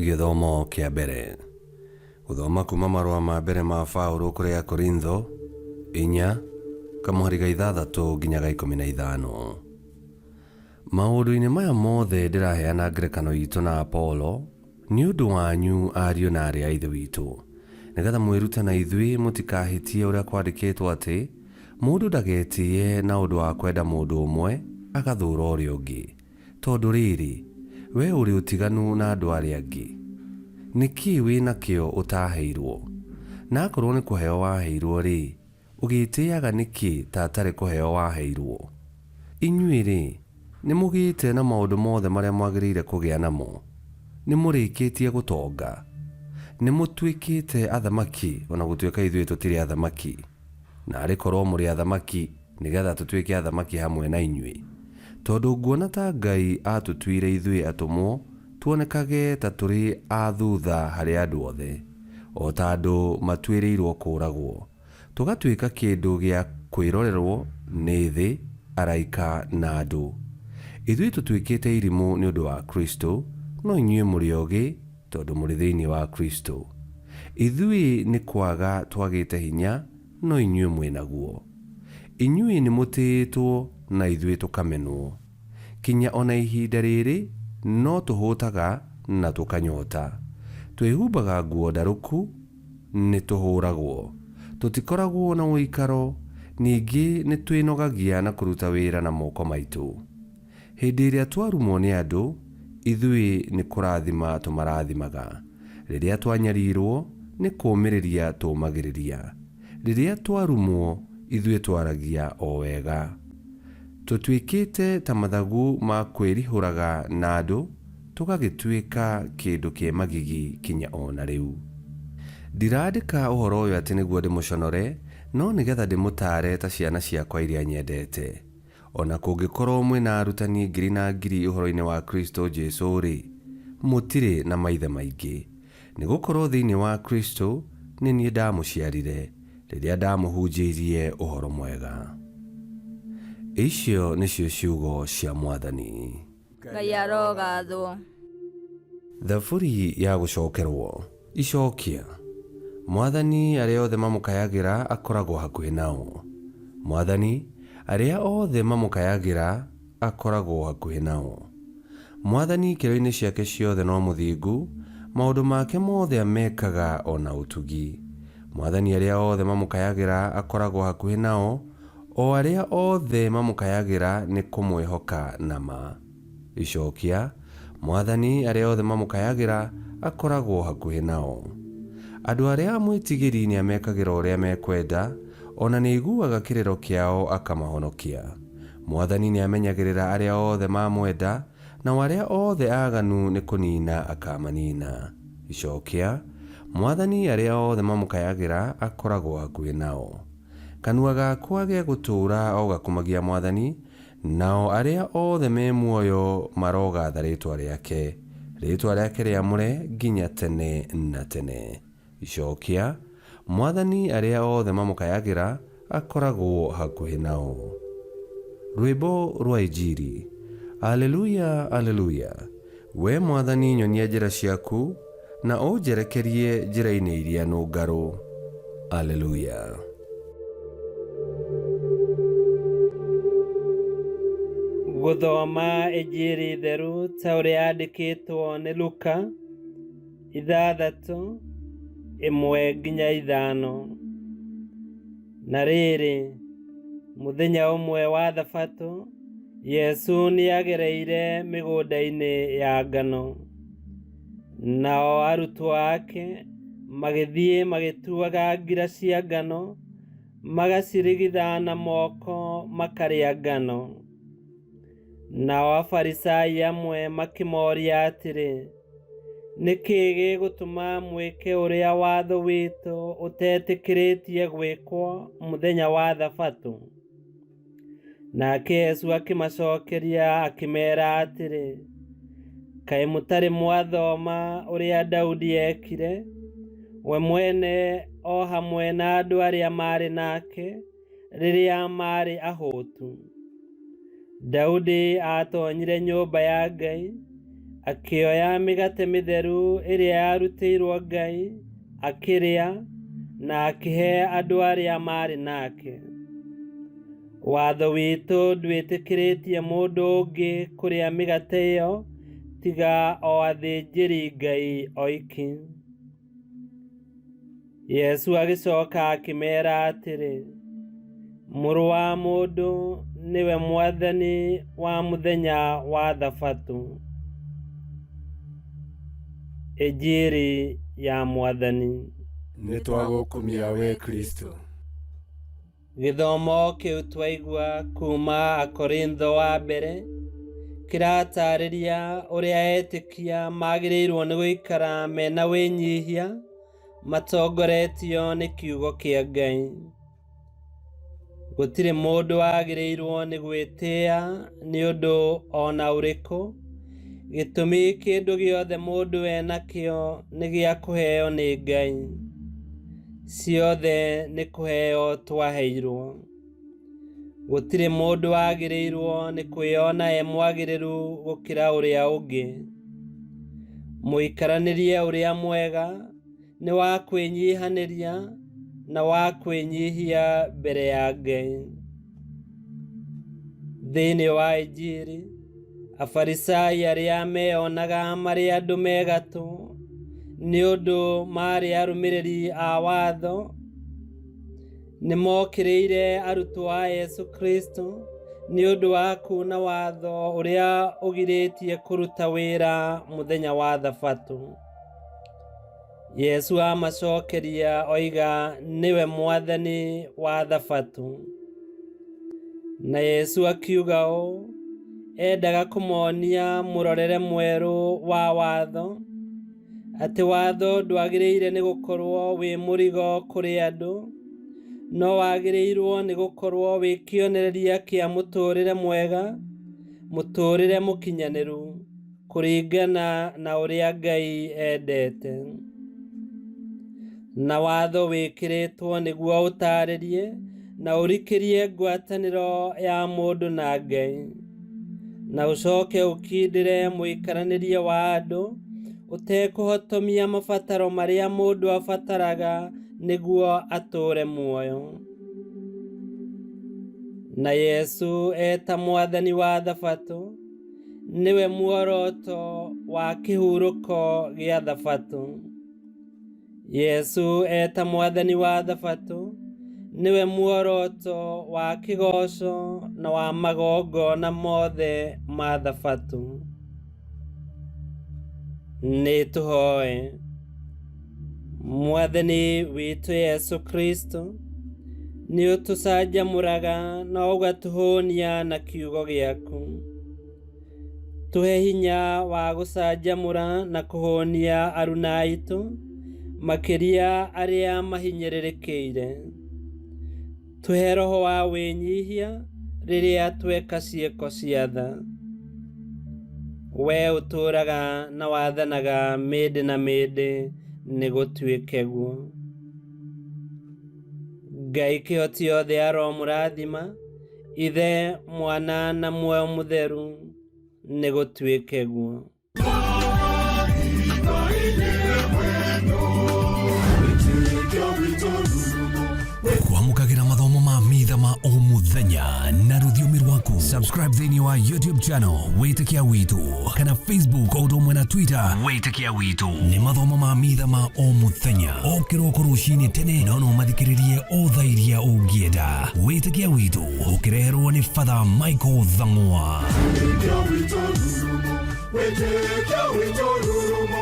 Gĩthomo kĩa mbere. Gũthoma kuma marũa ma mbere ma Paũlũ kũrĩ Akorintho, inya, kamũhari ga ithathatũ nginya ga 15. Maũndũ-inĩ maya mothe ndĩraheana ngerekano itũ na Apolo nĩ ũndũ wanyu ariũ na aarĩ a Ithe witũ, nĩgetha mwĩrute na ithuĩ mũtikahĩtie ũrĩa kwandĩkĩtwo atĩ, Mũndũ ndagetĩĩe na ũndũ wa kwenda mũndũ ũmwe agathũũra ũrĩa ũngĩ. Tondũ rĩrĩ, wee ũrĩ ũtiganu na andũ arĩa angĩ? Nĩ kĩĩ wĩ nakĩo ũtaaheirũo? Na akorũo nĩ kũheo waheirũo-rĩ, ũgĩĩtĩaga nĩkĩ ta atarĩ kũheo waheirũo? Inyuĩ-rĩ, nĩmũgĩĩte na maũndũ mothe marĩa mwagĩrĩire kũgĩa namo? Nĩmũrĩkĩtie gũtonga? Nĩmũtuĩkĩte athamaki, o na gũtuĩka ithuĩ tũtirĩ athamaki? Naarĩ korwo mũrĩ athamaki, nĩ geetha tũtuĩke athamaki hamwe na inyuĩ! Tondũ nguona ta Ngai aatũtuire ithuĩ atũmwo tuonekage ta tũrĩ a thuutha harĩ andũ oothe, o ta andũ matuĩrĩirwo kũũragwo, tũgatuĩka kĩndũ gĩa kwĩrorerwo nĩ thĩ, araika, na andũ. Ithuĩ tũtuĩkĩte irimũ nĩ ũndũ wa Kristũ, no inyuĩ mũrĩ oogĩ tondũ mũrĩ thĩinĩ wa Kristũ. Ithuĩ nĩ kwaga twagĩte hinya, no inyuĩ mwĩ naguo. Inyuĩ nĩmũtĩĩtwo na ithuĩ tũkamenwo. Kinya o na ihinda rĩĩrĩ no tũhũtaga na tũkanyota. Twĩhumbaga nguo ndarũku, nĩtũhũũragwo. Tũtikoragwo na ũikaro, ningĩ nĩtwĩnogagia na kũruta wĩra na moko maitũ. Hĩndĩ ĩrĩa twarumwo nĩ andũ, ithuĩ nĩ kũrathima tũmarathimaga. Rĩrĩa twanyarirũo, nĩ kũũmĩrĩria tũũmagĩrĩria. Rĩrĩa twarumwo, ithuĩ twaragia o wega. Tũtuĩkĩte ta mathagu ma kwĩrihũraga na andũ, tũgagĩtuĩka kĩndũ kĩ magigi kinya o na rĩu. Ndirandĩka ũhoro ũyũ atĩ nĩguo ndĩmũconore, no nĩ getha ndĩmũtaare ta ciana ciakwa iria nyendete. O na kũngĩkorũo mwĩ na arutani ngiri na ngiri ũhoro-inĩ wa Kristo Jesu-rĩ, mũtirĩ na maithe maingĩ, nĩ gũkorũo thĩinĩ wa Kristo nĩ niĩ ndamũciarire, rĩrĩa ndamũhunjĩirie Ũhoro Mwega. Icio nĩcio ciugo cia Mwathani. Ngai arogathwo. Thaburi ya gũcokerwo. Icokia. Mwathani, arĩa othe mamũkayagĩra akoragwo hakuhĩ nao. Mwathani, arĩa othe mamũkayagĩra akoragwo hakuhĩ nao. Mwathani ikĩro-inĩ ciake ciothe no mũthingu, maũndũ make mothe amekaga o na ũtugi. Mwathani arĩa othe mamũkayagĩra akoragwo hakuhĩ nao, O arĩa othe mamũkayagĩra nĩ kũmwĩhoka na ma. Icokia, Mwathani arĩa othe mamũkayagĩra akoragwo hakuhĩ nao. Andũ arĩa amwĩtigĩri nĩamekagĩra ũrĩa mekwenda, o na nĩaiguaga kĩrĩro kĩao akamahonokia. Mwathani nĩamenyagĩrĩra arĩa othe mamwenda, nao arĩa othe aaganu nĩ kũnina akamanina. Icokia, Mwathani arĩa othe mamũkayagĩra akoragwo hakuhĩ nao. Kanua gakwa gegũtũũra o gakumagia Mwathani, nao arĩa othe me muoyo marogaatha rĩĩtwa rĩake, rĩĩtwa rĩake rĩamũre nginya tene na tene. Icokia, Mwathani arĩa othe mamũkayagĩra akoragwo hakuhĩ nao. Rwĩmbo rwa Injiri. Aleluya, Aleluya! Wee Mwathani nyonia njĩra ciaku, na ũnjerekerie njĩra-inĩ iria nũngarũ. Aleluya. Gũthoma Injiri theru ta ũrĩa yandĩkĩtwo nĩ Luka 6:1-5. Na rĩrĩ, mũthenya ũmwe wa Thabatũ, Jesũ nĩagereire mĩgũnda-inĩ ya ngano, nao arutwo ake magĩthiĩ magĩtuaga ngira cia ngano, magacirigitha na moko makarĩa ngano. Nao Afarisai amwe makĩmoria atĩrĩ, Nĩ kĩĩ gĩgũtũma mwĩke ũrĩa watho witũ ũtetĩkĩrĩtie gwĩkwo mũthenya wa Thabatũ? Nake Yesu akĩmacokeria akĩmeera atĩrĩ, Kaĩ mũtarĩ mwathoma ũrĩa Daudi eekire, we mwene o hamwe na andũ arĩa maarĩ nake, rĩrĩa maarĩ ahũtu? Daudi aatonyire nyũmba ya Ngai, Akĩoya mĩgate mĩtheru ĩrĩa yarutĩirwo Ngai, akĩrĩa, na akĩhe andũ arĩa maarĩ nake. Watho witũ ndwĩtĩkĩrĩtie mũndũ ũngĩ kũrĩa mĩgate ĩyo tiga o athĩnjĩri-Ngai oiki. Yesu agĩcoka akĩmeera atĩrĩ, Mũrũ wa mũndũ nĩwe mwathani wa mũthenya wa Thabatũ. Injiri ya Mwathani. Nĩ twagũkumia we Kristo. Gĩthomo kĩu twaigua kuma Akorintho wa mbere kĩratarĩria ũrĩa etĩkia magĩrĩirwo nĩ gũikara mena wĩnyihia matongoretio nĩ kiugo kĩa Ngai. Gũtirĩ mũndũ wagĩrĩirwo nĩ gwĩtĩa nĩ ũndũ o na ũrĩkũ, gĩtũmi kĩndũ gĩothe mũndũ enakĩo nĩ gĩa kũheo nĩ Ngai. Ciothe nĩ kũheo twaheirwo. Gũtirĩ mũndũ wagĩrĩirwo nĩ kwĩona e mwagĩrĩru gũkĩra ũrĩa ũngĩ. Mũikaranĩrie ũrĩa mwega nĩ wa kwĩnyihanĩria na wa kwĩnyihia mbere ya Ngai. Thĩinĩ wa Injiri, Afarisai arĩa meyonaga marĩ andũ me gatũ nĩ ũndũ maarĩ arũmĩrĩri a watho, nĩ mokĩrĩire arutwo a Yesu Kristo nĩ ũndũ wa kuuna watho ũrĩa ũgirĩtie kũruta wĩra mũthenya wa Thabatũ. Yesu amacokeria oiga nĩwe mwathani wa Thabatũ. Na Yesu akiuga ũũ, endaga kũmonia mũrorere mwerũ wa watho, atĩ watho ndwagĩrĩire nĩ gũkorwo wĩ mũrigo kũrĩ andũ, no wagĩrĩirwo nĩ gũkorwo wĩ kĩonereria kĩa mũtũũrĩre mwega, mũtũũrĩre mũkinyanĩru, kũringana na ũrĩa Ngai endete. Na watho wĩkĩrĩtwo nĩguo ũtaarĩrie na ũrikĩrie ngwatanĩro ya mũndũ na Ngai, na ũcoke ũkindĩre mũikaranĩrie wa andũ ũtekũhotomia mabataro marĩa mũndũ abataraga nĩguo atũũre muoyo. Na Yesu eta mwathani wa Thabatũ, nĩwe muoroto wa kĩhurũko gĩa Thabatũ. Yesu eta mwathani wa Thabatũ, nĩwe muoroto wa kĩgoco na wa magongona mothe ma Thabatũ. Nĩ tũhoe. Mwathani witũ Yesu Kristo, nĩ ũtũcanjamũraga na ũgatũhũnia na kiugo gĩaku. Tũhe hinya wa gũcanjamũra na kũhũnia aruna aitũ, makĩria arĩa mahinyĩrĩrĩkĩire. Tũhe roho wa wĩnyihia rĩrĩa tweka ciĩko cia tha. We ũtũũraga na wathanaga mĩndĩ na mĩndĩ, nĩ gũtuĩke guo. Ngai kĩhoti yothe aromũrathima, Ithe, Mwana na Muoyo Mũtheru, nĩ gũtuĩke guo. Kwamũkagĩra mathomo ma mitha ma o mũthenya na rũthiomi rwaku. Subscribe thĩinĩ wa YouTube channel Wĩtĩkia Witũ kana Facebook o ũndũ ũmwe na Twitter Wĩtĩkia Witũ. Nĩ mathomo ma mitha ma o mũthenya o kĩroko rũcinĩ tene, no no mathikĩrĩrie o thaa iria ũngĩenda. Wĩtĩkia Witũ ũkĩreherwo nĩ Father Michael Thang'wa. Wĩtĩkia witũ rurumo, wĩtĩkia witũ rurumo.